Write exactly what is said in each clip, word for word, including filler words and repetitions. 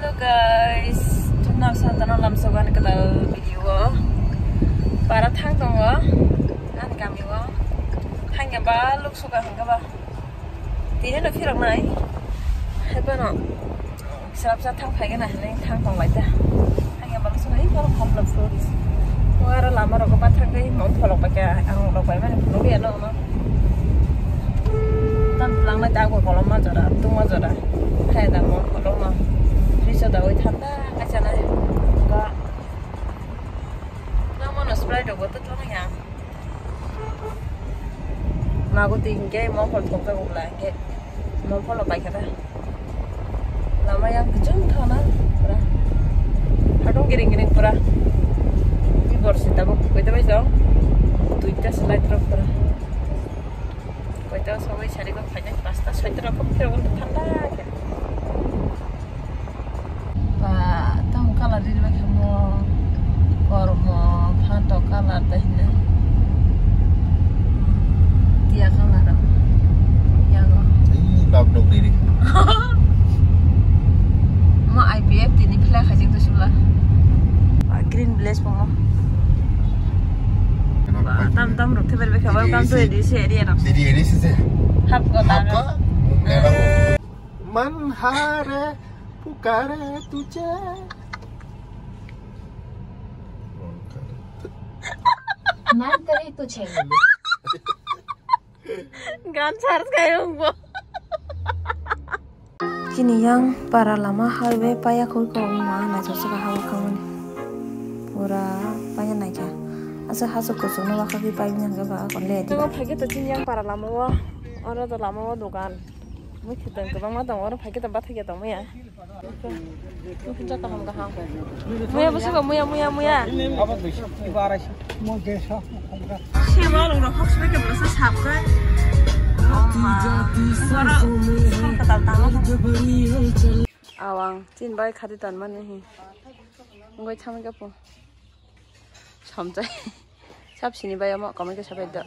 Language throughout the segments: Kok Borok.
Hello guys, tumnang sa tano lamsogan kedal video o. Para thang tongo, ani kami o. Thangya ba luk suka hangka ba. Tini no phirok nai. Hai bano. Srapsa thang phai gana hinui thang tong lai ta. Thang ya bang sung ai bang hom lok fruits. Mo aro lama rok ba thang gai mo pholok ba kya ang rok bai mani pholok ya no no. Tam lang na ta ko kolom ma jora, tung ma jora. Hai da mo pholok ma. Fridge da oi thanda ka chana. Ga. Na mo no Sprite rok to thang ya. Mago ti hingke mo phol thok jago bla hingke. Mo pholo pai kha da. Lama yang kuchung thana pura. Hadung giring giring pura. Ni bor sita bo koita bai jong. Duita slide rok pura. Koita sabai sari ko khaina pasta soitra ko phiro ko thanda khe. Ba, tamo colour ri bai kha mo, kormo, phantok colour ta hinwi. Tia colour o. Yago. Ih, lab dok diri. Mo I P F tini phila khaijak to sibla. Ba, green village bo mo. Ba, tam tam rok thebar bai kha, welcome to A D C area rok. City area se. Hap ko ta. Hap ko? Mera. मन हारे पुकारे तुझे। मन करे तुझे। Gan sar kayo bo. Chini yang para lama highway paya khui ko ma na joso ka hawa khamani. Pura paya naikha. Asa haso kusung no wakha ki pai nang ba kon le. Tamo phage to chini yang para lama o. Oro to lama o dogan. Mui khitang kwbangma tongo, oro phai khe to bathai khe tongmaya. Mui khe joto ham kaham. Muya bwswk muya, muya, muya. Abo duiso, ibo araisa. Sema lung rok hok sbai khe bwlasa sap khe. Oma. Oro song kwtal tamo. Awang, chin bai khati tanmani hi. Ngoi thamwi khe po. Somjai. Sab sini bai omo, komai khe sabai do.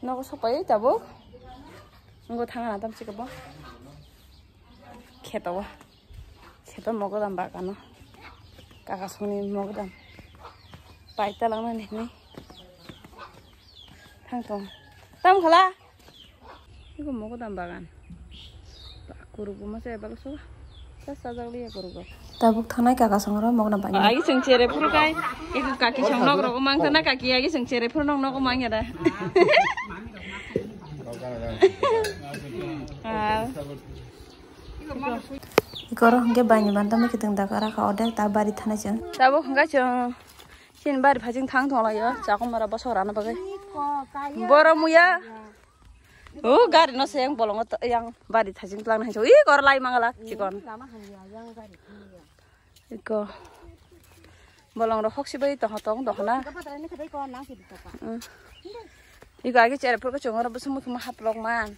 Nogo sopai tabuk. Ngo thangna tam chikabo. Kheto o. Kheto mogodam bagano. Kaka songni mogodam. Paita langna nini. Thang tong. Tam khala. Iko mogodam bagan. Ba, kuruk bo masa ebak so. Sa sajak liya kuruk bo. Tabuk thanai kaka songro mogodam bagano. Agi song chere phuru kai. Iko kaki song nok rok mang sana kaki agi song chere phuru nok nok mang ya da. Ah. Ikoro hingke baini bantama kiting dakara ka odek ta bari thana chwng. Tabuk hingka chwng. Chini bari phajing thang thong laio. Chakon mara bosok rana bagwi. Boro muya. O gari no se yang bolongo yang bari thajing tlang hai. Ih kor lai mangala chikon. Iko. Bolong rok hoksi bai tong tong dohona. Hmm. Iko agi chere pur ko chungo ro busum mukma haplok man.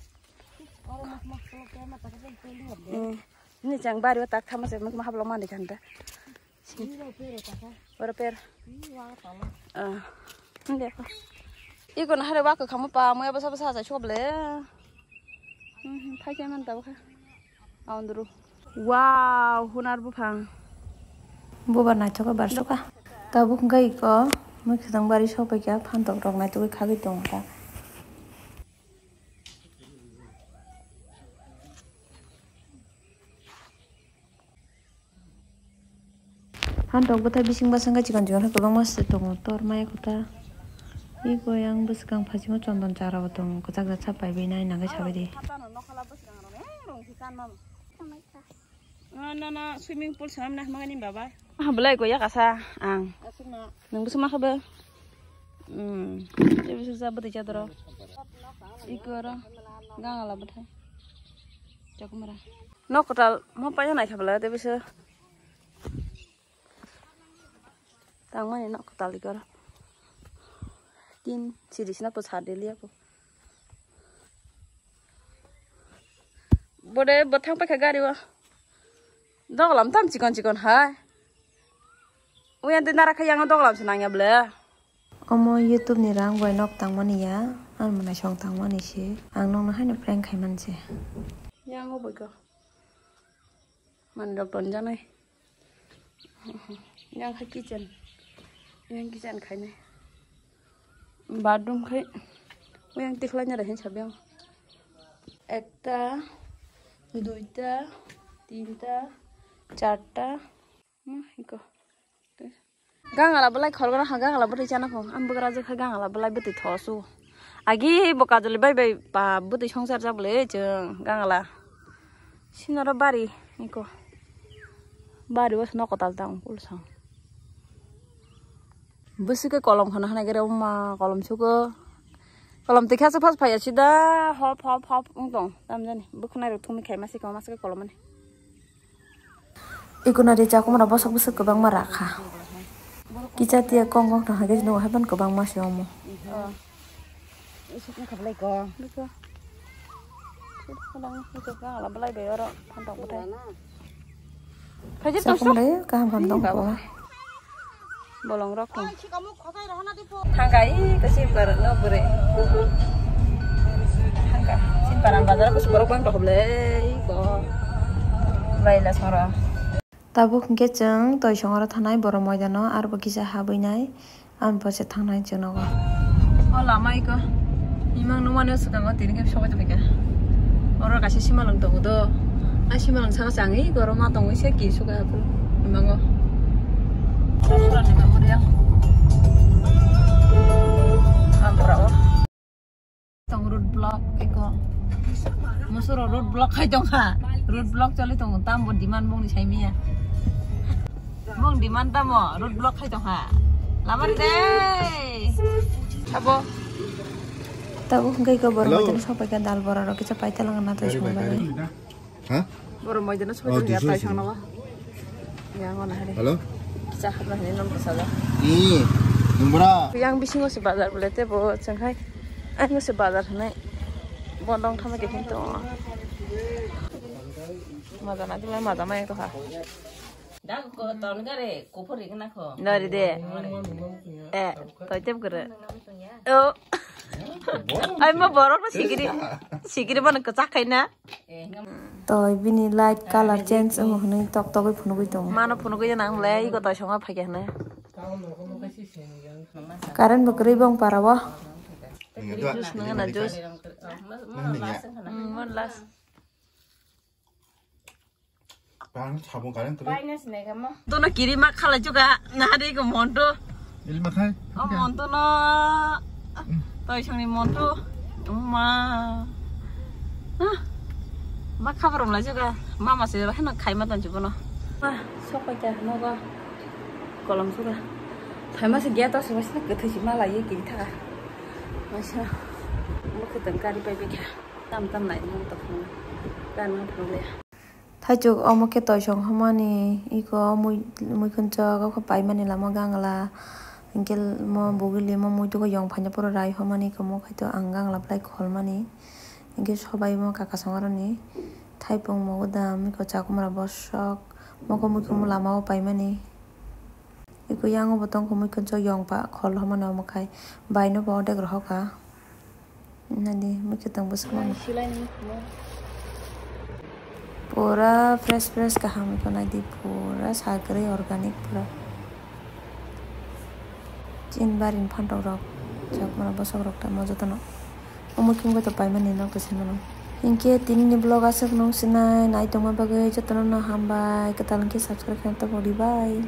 Hmm. Ni chang bari o tak thama se mukma haplok man de kanta. Oro per. Ah. Iko na hare wa kwkhamo pa moya bwsa bwsa achai soble. Hmm, thai chai man tabukha. Aundru. Wow, hunar buphang. Bubar naithoka barsuka. Tabuk hwnkha iko mui khwtang bari sokpaikha phantok rok naitugwi khagwi tongkha. Phantok bwthai bising bwskango chikon chikon khe kwbangma se tongo, tor maya kwtal. Iko yang bwskang phasingo chondon chara bo tongo, kwchak jak sa paibai nai nangkhe sabai di. No, no, no, swimming pool swnam na hwnmani baba. Ah, belai ko yakasa ang. Nung bwswk ma kha bo? Hmm. Tei bwswk cha bwtwi cha doro. Iko oro gangala bwthai. Chakumara. Nok kwtal mo paina naikha bwla tei bwswk. Tangmani nok kwtal iko oro. Tin siri sina po sa deliya po. Bode bo thang paikha gari o. Doglam tam chikon chikon hai. Uyan de nara kha yang doglam se nangya ble. Omo YouTube ni rang bai nok tangmani ya. Ang mwnai song tangmani se. Ang nokno haino prank khai man se. Yang o boiko. Manwi rok tonjaknai. Yang kha kitchen. Yang kitchen khainai. Bathroom khai. Yang tikhlai nare hin sabiang. Ekta, duita, tinta, charta. Hmm, iko. Gangala belai khorgora ha gangala bwtwi chana pho. Ang bwgra jwkha gangala belai bwtwi thosu. Agi bo kajoli bai bai pa bwtwi songsar jak bwle chwng gangala. Sinoro bari iko. Bari was no kotal tang pulsang. Bwswk ke kolom khana hana gere umma kolom sugo. Kolom tikha se phas phaya sida hop hop hop wng tong. Tamjani bwkhwnai rok thumi khai masi kama masa kolom mani. Ikunari chakumra bosok bosok kwbangma rakha. Kicha tiya kong kong thang hage nugo haiban kwbangma se omo. Isuk ni khablai ko. Biko. Sik khadang ni kha ala belai be oro phantok bwthai. Phai je tongso. Chakumra kaham kaham tong ko. Bolong rok tong. Thangka i kasi par no bwrwi. Thangka. Sin param bazar kus borok bang tok ble i ko. Bai la sora. Tabuk hwnkhe chwng Toisongoro thanai borok moidano, arbo kisa habwi nai, ani pore se thangnai chwng nogo. O lama iko imang nukmani o swkango tini khe sobai tongkha. Oro kaisa simalwng tongo do. A simalwng saka changwi iko oro ma tongwi se ki suka haphuru imango. Oro pura ni memorial. Ampara o. Tong road block eko. Musoro road block khai tong kha. Road block choli tongo, tambo demand bongni saimiya. Bong demand tamo road block khai tong kha. Lamari de. Abo. Tabuk hwnkhe eko borok Hello. Baithang sopai kha dal bora rok kisa paithalang na Gari bai, thai gari. Ha? Borok moidano soi Oh, tong ya, duiso tai sini. Sangno ba. Ya, ngono hari. Hello? Kisa hapna hari nom kisa ba. Ih, nung bra. Yang bisingo se bazar bole te bo chengkhai. Ano se bazar hanai. Bondong thama ke hinto. Maza na dilai maza ma yang to ha. Dak ko ton gare ko phori na ko. Nari de. Eh, toi tep gare. Oh. Ai ma borok no sigiri. Sigiri bono kachak khaina. Toi bini light color change wngmo hwnwi tok togwi phunugwi tongo. Mano phunugwi nang le iko toi songo phaikha hwnwi. Current bo kwrwi bong para o. Juice nang na juice. Nang ni ya. Hmm, one last. Bang sabung current kwrwi. Dono kiri ma khala juga. Nahari ko monto. Ilma khai. O monto no. Toi songni monto. Ma. Hah. Ma khabarom la juga. Mama se hano khai ma tanju bono. Ma, sok pai ta nogo. Kolom suga. Phaima se gate o se waisna kwthwi se ma lai ye kiri thaga. Waisa. Mo khwtang kari pai bai kha. Tam tam nai mo to phone. Kan ma phone le. Thaichuk omo khe toisong hwnmani, iko mui-, muikhunchuk, o khe paimani lama gangla, hinkhe mo bugili mo muitu khe yong phaina phuru rai hwnmani, iko mo khaito ang gangla belai kholmani, hinkhe sobai mo kaka songo roni thaipung mo gwdam, iko chakumra bosok, mo khe muikhungo lama o paimani. Iko yango bo tongkha muikhunchuk yong pa khol hwnmani omo khai baino bo odek rohorkha. Nadi muikhwtang bwswk mano. Pura fresh fresh kaham iko naidi pura sa kwrwi organic pura. Chin barini phantok rok chakmano bosok rok tamo jotono. Omo khe wngkha to paimani nok to se mano. Hinkhe tinini vlog aswk nung sinai nai tongma bagwi jotono no hambai kwtal hinkhe subscribe khe tongdi bye.